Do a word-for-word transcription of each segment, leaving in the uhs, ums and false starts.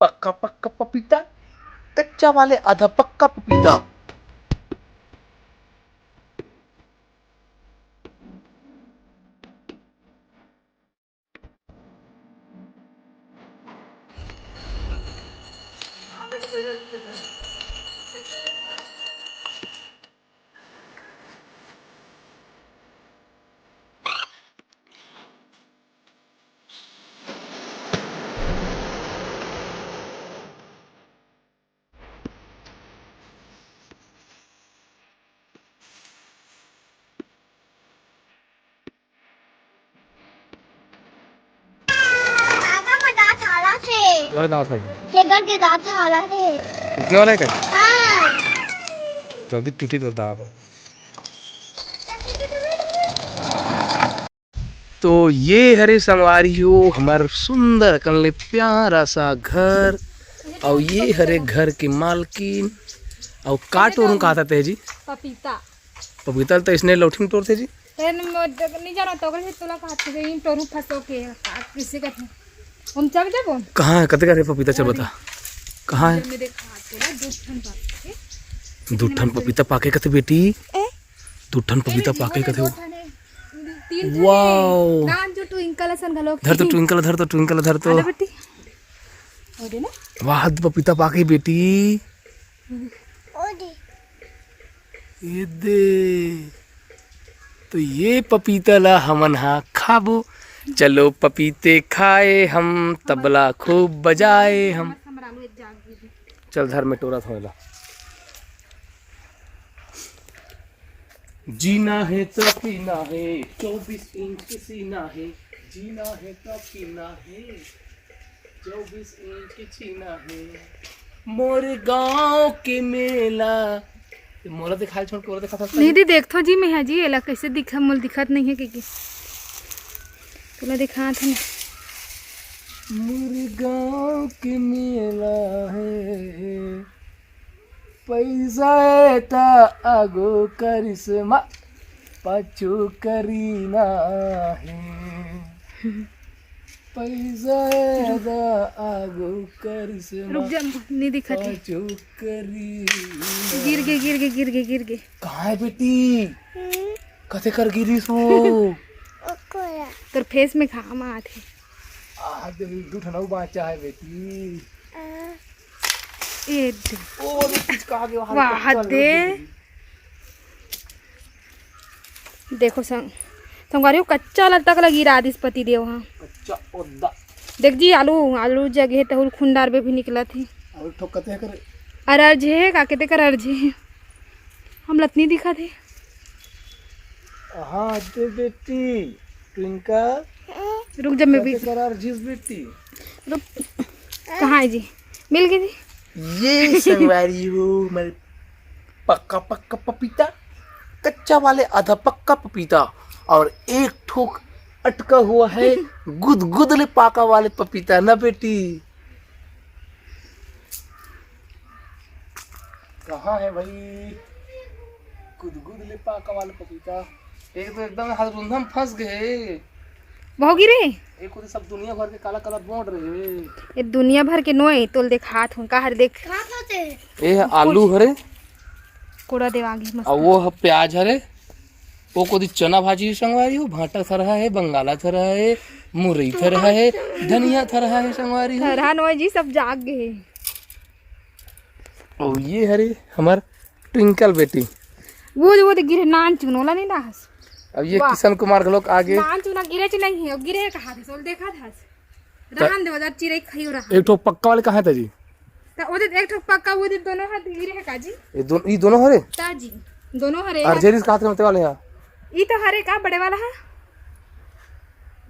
पक्का पक्का पपीता, कच्चा वाले आधा पक्का पपीता। आगा में दांत हाला थे। ओए दांत है। सेगन के दांत हाला थे। टूटने वाला है क्या? हाँ। जल्दी टूटी तो दांत। तो ये हरे संगवारी हो हमर सुंदर कन ले प्यारा सा घर, अउ ये हरे घर के मालकिन, अउ का टोरू कहा था तेजी? पपीता। पपीता ल तो इसने लौठी में टोरथे जी। तेन में देख, नहीं जाना तो ओकरे से तोला कहा थे, इन टोरू फंसो के, का, किसे कहते हैं? हम चल जाबो? कहाँ है? कते का रे पपीता चल बता। कहाँ है? में देखा तोला, दू ठन बात है। दू ठन पपीता पाके कते बेटी? ए? दू ठन पपीता पाके कथे हो। तीन ठन वाओ। नान जो ट्विंकल असन घलो। धर तो ट्विंकल, धर तो ट्विंकल, धर तो। आले बेटी। हो दे ना। वाह, पपीता पाके बेटी। ये दे। तो ये पपीता ला हमन हा खाबो। चलो पपीते खाए हम, तबला खूब बजाए हम। चल धर में टोरा थोड़ा। जीना है तो पीना है, चौबीस इंच सीना है। जीना है तो पीना है, चौबीस इंच सीना है। मोर गांव के मेला। ये मोला दिखाई छोड़ के और दिखा सकता नहीं है? दी, देखथो जी, मैं हा जी, एला कैसे दिखा, मोल दिखत नहीं है, क्योंकि तोला दिखात हन। मोर गांव के मेला है, पैसा हे त आगू करिश्मा, पाछू करीना हे। पैसा हे त आगू करिश्मा, रुक जा, नहीं दिखत हे। पाछू करीना। गिर गे, गिर गे, गिर गे, गिर गे। कहाँ है बेटी? हम्म। कथे कर गिरिस वो? ओकोरा। तोर फेस में घाम आत हे। आ, दे, दू ठन अउ बाँचा हे बेटी। आ। ए दे। ओ, अरे, कुछ कहा गया, वाह, कच्चा दे। देखो संग-, संगवारी हो, कच्चा लत्ता का लगी राधिस पति देव, हाँ। कच्चा ओद्दा। देख जी, आलू, आलू जगे हे, तहुल खुंडार बे भी निकलत हे। आलू ठोकते हे करे। अरे, अर्जे हे, का कहते कर अर्जे हे? हम लतनी दिखत हे। हाँ, दे बेटी, ट्विंकल। रुक जा, मैं भी कते कर अर्जिस बेटी। रुक, कहाँ है जी? मिल गई जी। ये संगवारी हो, हमारे पक्का पक्का पपीता, कच्चा वाले आधा पक्का पपीता, और एक ठोक अटका हुआ है गुदगुद ले पाका वाले पपीता ना बेटी। कहाँ है भाई गुदगुद ले पाका वाले पपीता? एक तो एकदम हाथ रुंधा में फंस गए। बहु गिरे? एक ओती सब दुनिया भर के काला काला बोंट रहे। ये दुनिया भर के नोए, तोल देखात हूँ, का हर देख। ए ह आलू हरे, कोड़ा देवागे मस्त। अउ वो ह प्याज हरे, वो कोती चना भाजी संगवारी हो, भांटा थरहा है, बंगाला थरहा है, मुरई थरहा है, धनिया थरहा है संगवारी हो। थरहा नोए जी, सब जाग गए। अउ ये हरे हमर ट्विंकल बेटी। वो, वो तो गिरे नान चुनोला नहीं ना हस। अब ये वाह। किशन कुमार घलोक आगे। नान चुना गिरे च नहीं है, गिरे कहा थे, सोल देखा था। त रहन दे, उधर चिरई खाइयो रहा। एक ठो पक्का वाले कहाँ था जी? त वो दे, एक ठो पक्का, वो दे दोनों हाथ गिरे है का जी? ये दोनों, ये दोनों हरे? ता जी, दोनों हरे। और जेरिस का हाथ में वाले हैं? ई तो हरे का, बड़े वाला है?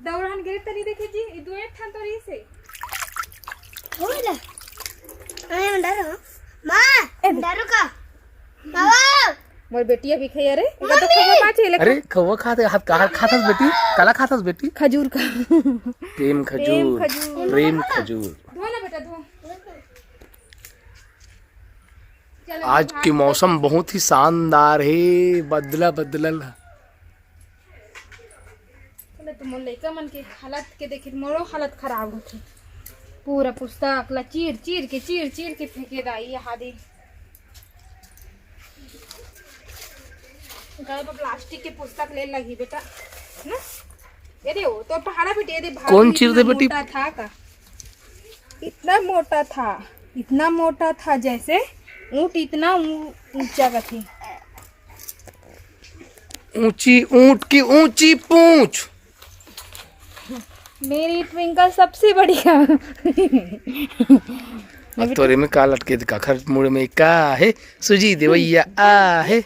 दौरान गिरे तनी देखे जी, ई दो एक ठन तो रही से। होला। अरे, मैं डरो। माँ, ए, डरो का? बाबा। मोर बेटी अभी खाई, अरे, एकर तो मम्मी। खवा पाछे ले। अरे, खवा खात हे, हाथ का खात हस बेटी? काला खात हस बेटी? खजूर का। प्रेम खजूर, प्रेम खजूर। प्रेम खजूर। धो ना बेटा, धो। चलो, आज भात के मौसम बहुत ही शानदार हे, बदला बदलल। चलो, तो मोर लइका मन के हालत के देखित मोरो हालत खराब होथे। पूरा पुस्तक ला चीर चीर के, चीर चीर के फेंके दाई, यहाँ दे। घर पर प्लास्टिक के पुस्तक ले लगी बेटा, ना? ये दे, वो तो पहाड़ा बेटी, ये दे, भारी कौन चीर दे इतना बेटी? मोटा था का? इतना मोटा था, इतना मोटा था, जैसे ऊंट इतना ऊ-, ऊंचा का थी। ऊंची ऊंट की ऊंची पूंछ। मेरी ट्विंकल सबसे बढ़िया। अब तोरे में का लटके, काखर मुड़ में का हे? सुजी देवैया आ हे।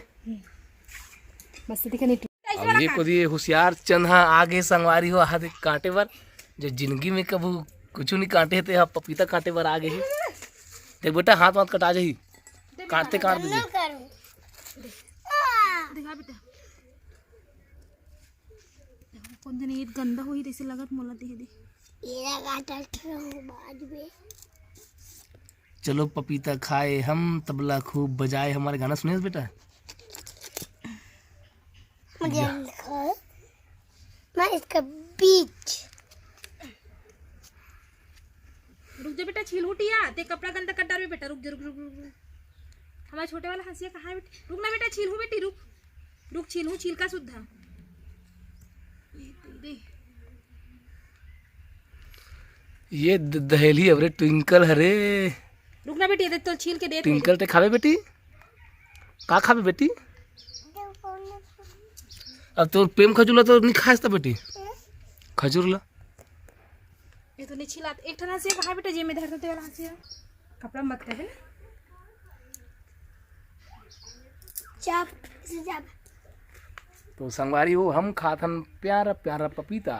बस दिखे नहीं। अब ये कोई ये हुसियार चंद हा आगे संगवारी हो हाथ काटे बर, जो जिंदगी में कभू कुछ नहीं काटे हे, ते हा पपीता काटे बर आगे हे। देख बेटा, हाथ वाथ कटा जाही, काटते काट दे। दिखा बेटा, कौन दिन ये गंदा होही तैसे लगत मोला, दे दे। ये काटत रहूं बाद में। चलो पपीता खाए हम, तबला खूब बजाए, हमारे गाना सुने बेटा। मुझे लिखो, मैं इसका बीच। रुक जा बेटा, छील उठिया, ते कपड़ा गंदा कर डालबे बेटा, रुक जा, रुक, रुक, रुक, रुक। हमारे छोटे वाला हंसिया कहाँ है बेटी? रुक ना बेटा, छील हूँ बेटी, रुक, रुक, छील हूँ, छिलका सुद्धा। ये तेरे। ये द-, दहेली हरे, ट्विंकल हरे। रुक ना बेटी, ये दे तो छील के दे। ट्विंकल ते खाबे बेटी? का खाबे बेटी? अब तोर प्रेम खजूर ला तो नहीं खास था बेटी, खजूर ला। ये तो नहीं छिलात। एक ठन हंसिया कहाँ बेटा, जे में धर देते वाला हंसिया। कपड़ा मत करे ना। चाप, इसे चाप। तो संगवारी हो, हम खात हन प्यारा प्यारा पपीता,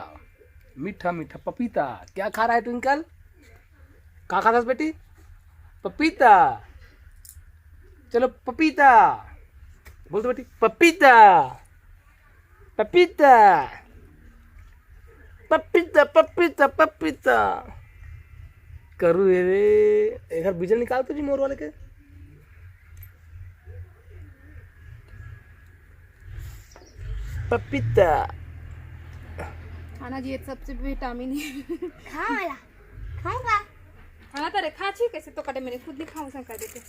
मीठा मीठा पपीता। क्या खा रहा है ट्विंकल? का खात हस बेटी? पपीता। चलो पपीता बोल दो बेटी, पपीता, पपीता, पपीता, पपीता, पपीता। करू हे रे, एकर बीजल निकाल तो जी मोर वाले के। पपीता। खाना जी, ये सबसे विटामिन है। खा वाला। खाऊंगा। खाना तो रे, खा छी, कैसे तो कटे, मैंने खुद नहीं खाऊं, संग कर देते।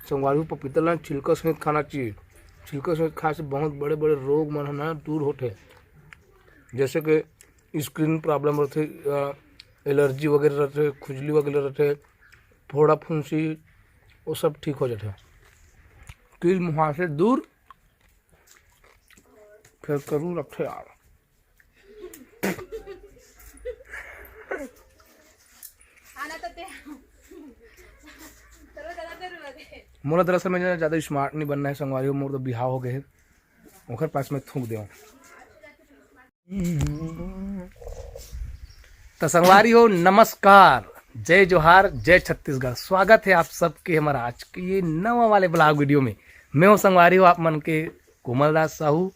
संगवारी हो, पपीता ला छिलका सहित खाना चाहिए। छिलका सहित खाए से बहुत बड़े-बड़े रोग मन ह ना दूर होथे, जैसे कि स्किन प्रॉब्लम रथे, अ, एलर्जी वगैरह रथे, खुजली वगैरह रथे, फोड़ा फुंसी, वो सब ठीक हो जाथे। कील मुहासे दूर, फिर करू रखे यार। आना तो ते। मोला दरअसल में ज़्यादा स्मार्ट नहीं बनना है संगवारी हो, मोर तो बिहाव हो गए है, ओखर पास में थूक देव। तो संगवारी हो, नमस्कार, जय जोहार, जय छत्तीसगढ़। स्वागत है आप सबके हमारा आज के ये नवा वाले ब्लॉग वीडियो में। मैं हूँ संगवारी हो आप मन के कोमल दास साहू,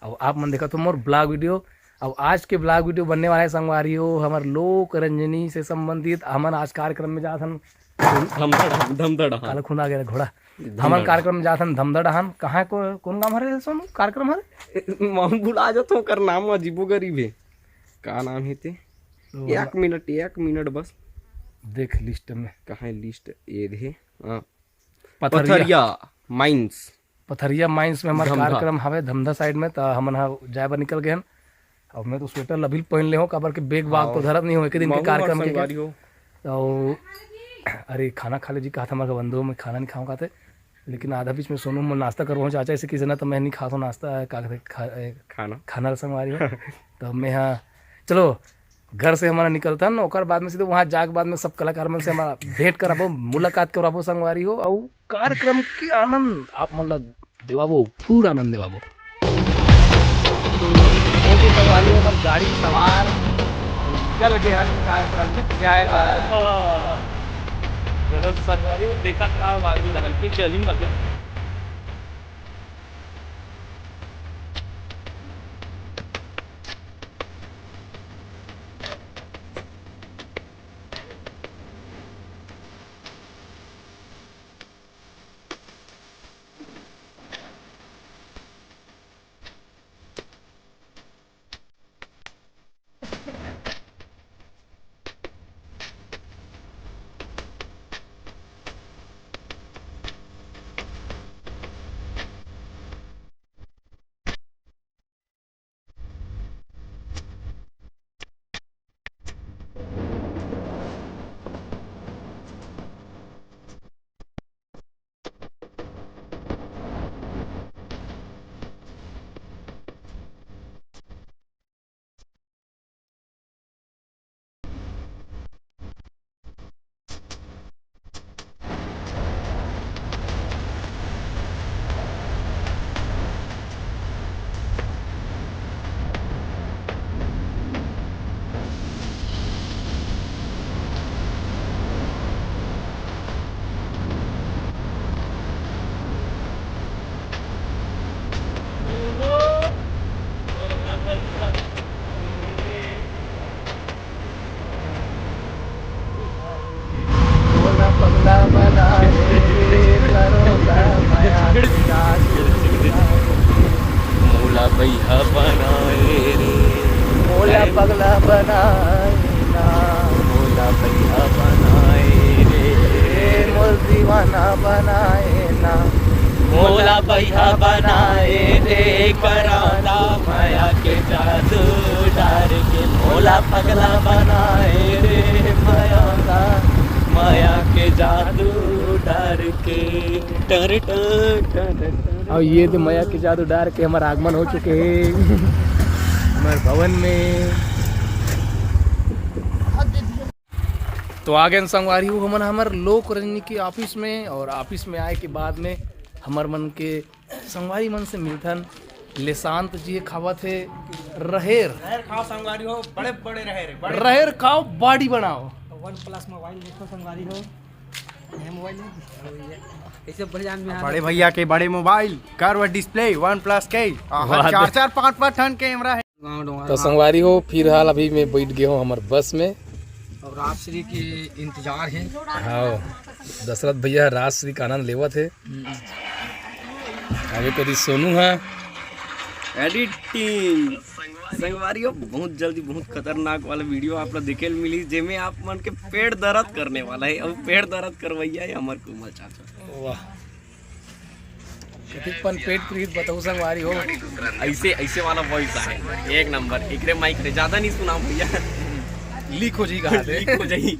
और आप मन देखत हो मोर ब्लॉग वीडियो। और आज के ब्लॉग वीडियो बनने वाला है संगवारी हो हमर लोक रंजनी से संबंधित। हमन आज कार्यक्रम में जात हन। धमधड़, धमधड़, हाँ। काला खून आ गया घोड़ा। धमधड़। हमन कार्यक्रम में जात हन धमधड़ हन। कहाँ को, कौन गाँव हरे सोनू कार्यक्रम हरे? मैं भुला जात हूँ ओकर नाम, अजीबो गरीब है। का नाम है ते? तो एक मिनट, एक मिनट बस। देख लिस्ट में। कहाँ है लिस्ट? ये दे। हाँ। पथरिया। पथरिया माइंस। पथरिया माइंस में हमार धमधा। कार्यक्रम हवे धमधा साइड में, त हमन ह जाए बर निकल गए हन। अब मैं तो स्वेटर अभी पहन ले हूँ, काबर के बैग वाग तो धरत नहीं हूँ, एक दिन के कार्यक्रम के। तो अरे खाना खा ले जी, कहा था हमारे बंधु में खाना नहीं खाऊँ कहते, लेकिन आधा बीच में सोनू मैं नाश्ता करवाऊँ चाचा, ऐसे किसी ना, तो मैं नहीं खाता हूँ नाश्ता, का कहते खा-, ए, खाना। खाना संगवारी हो। तो मैं हाँ, चलो घर से हमारा निकलता न, ओकर बाद में सीधे वहाँ जाके बाद में सब कलाकार मन से हमारा भेंट कराबो, मुलाकात कराबो संगवारी हो, अउ कार्यक्रम के आनंद आप मन ला देवाबो, फुल आनंद देवाबो। संगवारी, हमर गाड़ी सवार चल गया कार्यक्रम में। क्या है? गलत संगवारी, देखा था, बाजू लगा के चली मतलब। मोला भैया बनाए रे। मोला पगला बनाए ना। मोला भैया बनाए रे। ए, मोर दीवाना बनाए ना। मोला भैया बनाए रे, करौंदा मया के जादू डार के। मोला पगला बनाए रे, करौंदा मया के जादू डार के। टर टर टर टर। और ये तो मया के जादू डार के हमारा आगमन हो चुके हैं हमारे भवन में। तो आ गए संगवारी हो हमन हमर लोक रंजनी के ऑफिस में, और ऑफिस में आए के बाद में हमर मन के संगवारी मन से मिलथन। लेशांत जी खावत हे रहेर। रहेर खाओ संगवारी हो, बड़े बड़े रहेर, बड़े रहेर खाओ, बॉडी बनाओ। वन प्लस मोबाइल देखो संगवारी हो, नया मोबाइल है। कैसे बढ़िया में आ बड़े भैया के बड़े मोबाइल, कर्व डिस्प्ले, वन प्लस के, वाह। चार चार पाँच पाँच ठन कैमरा है। गाँव डोंगरा तो गाँव। संगवारी हो, फिलहाल अभी मैं बैठ गया हूँ हमारे बस में। और राजश्री के इंतजार है। हाँ, दशरथ भैया राजश्री का आनंद लेवत है। हम्म। आगे करी सोनू है। एडिटिंग। संगवारी हो, बहुत जल्दी बहुत खतरनाक वाला वीडियो आप लोग देखे ल मिली, जेमे आप मन के पेट दर्द करने वाला है। अब पेट दर्द करवैया है हमार कोमल चाचा। वाह, कतिक पन पेट प्रीत बताऊ संगवारी हो। ऐसे, ऐसे वाला वॉइस है, एक नंबर। एकरे माइक रे ज्यादा नहीं सुनाओ भैया। लीक हो जाई कहा दे। लीक हो जाई।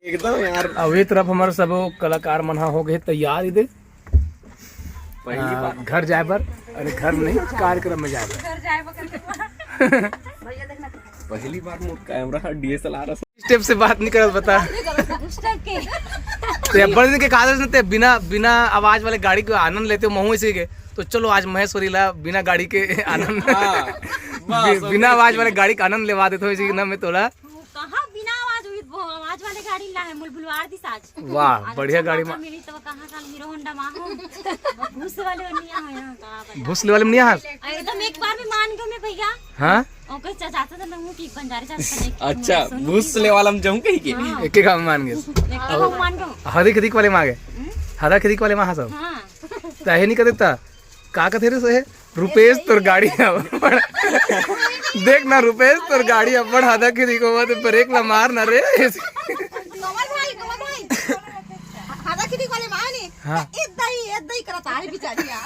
एकदम यार। अब ये तरफ हमारे सब कलाकार मन हा हो गए तैयार इधर। पहली आ, बार। घर जाए बर, अरे घर नहीं, कार्यक्रम में जाए बर। घर जाए बर करके। पहली बार मोर कैमरा डीएसएलआर स्टेप से बात नहीं करत बता। उस टाइप के। ते बड़े दिन के कागज ने ते बिना, बिना आवाज वाले गाड़ी के आनंद लेते हो महू इसी के। तो चलो आज महेश्वरी ला बिना गाड़ी के आनंद, हाँ, बस, बि-, बिना आवाज वाले गाड़ी का आनंद लेवा देते हो इसी के नाम में तोला। कहाँ बिना आवाज हुई, वो आवाज वाले गाड़ी ला है, मुल बुलवार दी साज। वाह, आज बढ़िया अच्छा गाड़ी मौका मा- मिली तो कहाँ का हीरो होंडा मा हो। घुस वाले नहीं हो यहाँ, कहाँ पर। घुस वाले में नहीं आ? एकदम एक बार में मान गयो मैं भैया। हाँ? ओकर चाचा तो मैं हूँ कि बंजारे चाचा ने अच्छा, घुस ले वाला में जाऊँ कहीं के? हाँ। एक के काम मान गए। एक तो हम मान गयो। हदी खदी वाले मांगे। हम्म? हदा खदी वाले मां सब। हाँ। ताहे नहीं कर देता। का कथे रे सहे? रुपेश तोर गाड़ी अब्बड़। देख ना रुपेश तोर गाड़ी अब्बड़ हादा खिरी को मत ब्रेक ला मार ना रे। कमल भाई, कमल भाई। हादा खिरी वाले माने। हाँ। इद्दा ही, इद्दा ही करत आहे बिचारी यार।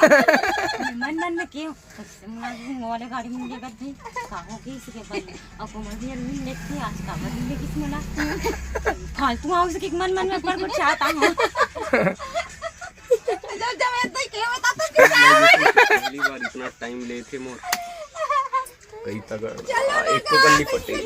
मन मन में क्यों? मोले गाड़ी में लेकर थी। काहो के इसके बन। अब कमल भी अरविंद देखते आज का बदल दे किस मोला। फालतू आओ से कि मन मन में पर कुछ चाहता हूँ। जब, जब इतना ही कहे बता तो क्यों? पहली बार इतना टाइम लेथे मोर। कई तगड़। चलो ना एको गल्ली गाइस, पटेल।